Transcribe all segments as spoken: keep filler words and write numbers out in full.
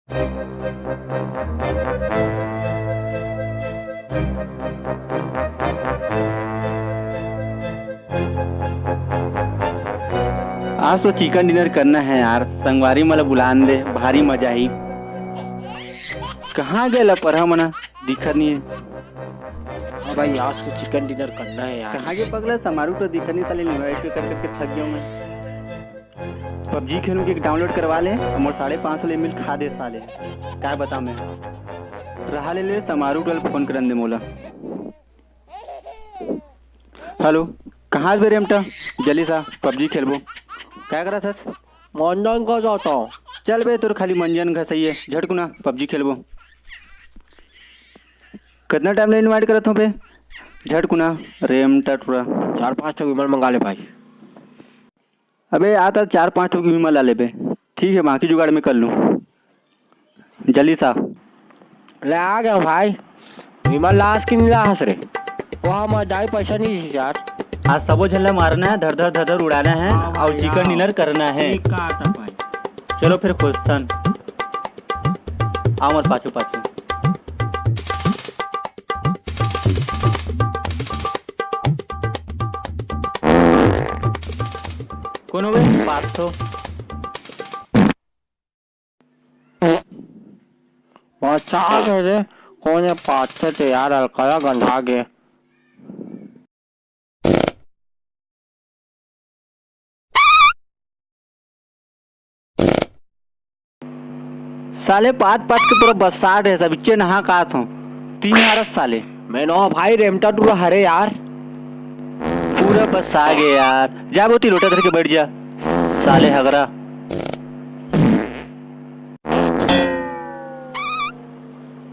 आज तो chicken dinner करना है यार, संगवारी मन ला बुलान दे, भारी मजा आही। कहाँ गे लपरहा मन ह, दिखत नहीं है। हाँ भाई, आज तो चिकन डिनर करना है यार। कहाँ गे पगला, समारू तो दिखत नहीं साले, इनवाइट कर करके थक गया मैं। पबजी खेलूँ कि डाउनलोड करवा ले, और मोर साढ़े पाँच सौ ले मिल खा दे साले। का बताऊँ मैं, रहा ले ले, समारू टोल फोन करन दे मोला। हेलो, कहाँ बे रेमटा? जल्दी सा पबजी खेलबो। का करत हस? मंजन का जाता हूँ। चल बे, तोर खाली मंजन का सही है, झटकुना पबजी खेलबो। कितना टाइम ले इनवाइट करत हो बे? झटकुना रेमटा टुरा। चार पाँच ठो विमल मंगा ले भाई। अबे आ त चार पाँच ठो विमल ला लेबे। ठीक है, बाकी जुगाड़ मैं कर लूँ। जल्दी सा। ले आ गया भाई। विमल लास की नहीं लास रे। वहाँ मैं दाई पैसा नहीं दी यार। आज सबो झन ला मारना है, धर धर धर धर उड़ाना है, हाँ भाई, और चिकन हाँ। डिनर करना है। ठीक कहा था भाई। चलो फिर खुश थन। आओ मत पाछू पाछू। कोनो बे पाँच सौ। बचा के रे, कोन हे पाथे ते यार, अलकला गंधा गे। साले पात पात के पूरा बस्सात हे, सब इच्चे नहा का आत हों। तीन हारत साले। मैं नौ भाई रेमटा टूरा हरे यार। पूरा बस्सा गे यार। जा बोती लोटा धर के बैठ जा। साले हगरा।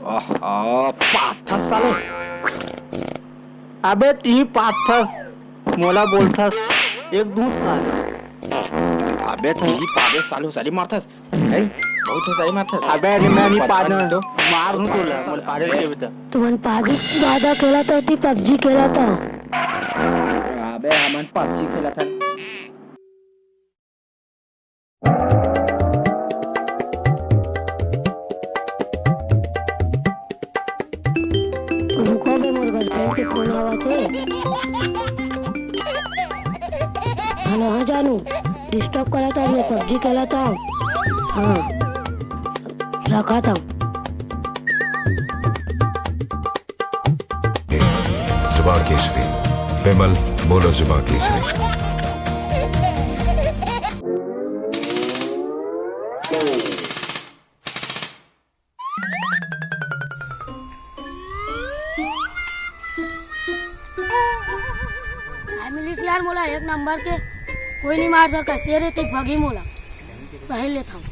आहा, पाथस साले। अबे तिही पाथस, मोला बोलथस, एक दूध साले। अबे तिही पादे साले, साले मारथस। हैं? बहुत साले मारथस। अबे अरे मैं नहीं पता पादे, नहीं तो। मार दूं तोला, मोला पादे के बेटा। तुमन पादे दादा खेलत हो कि पबजी खेलत हो? अबे हमन पबजी खेलत हन। रुको बे, मोर गर्लफ्रेंड के फोन आवत हे। हेलो, हाँ जानू, डिस्टर्ब करत हंव, मैं पबजी खेलत हंव। हाँ, रखत हंव। जुबान केसरी। विमल, बोलो जुबान केसरी। काय मिलिस यार मोला एक नंबर के, कोई नहीं मार सकता, शेर एक एक भगी मोला। पहन लेता हूँ।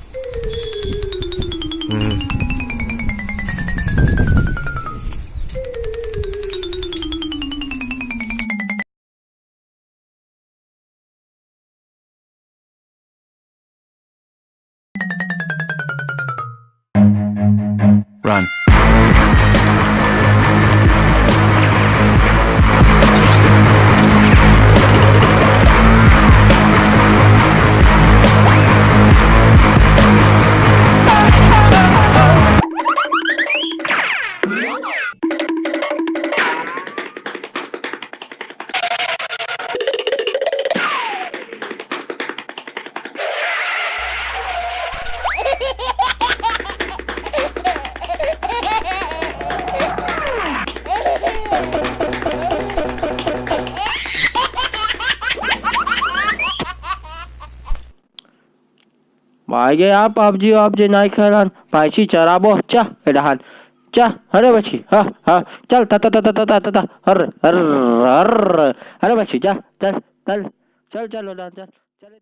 Run। भाई गे यार, पबजी वबजी नहीं खेलन, भैंसी चराबो, चा, ए डहान, चा, अरे बची, हाँ, हाँ, चल, ता, ता, ता, ता, ता, ता, ता, हर, हर, हर, अरे बची, जा, चल, चल, चल, चल, ओ डहान, चल, चल।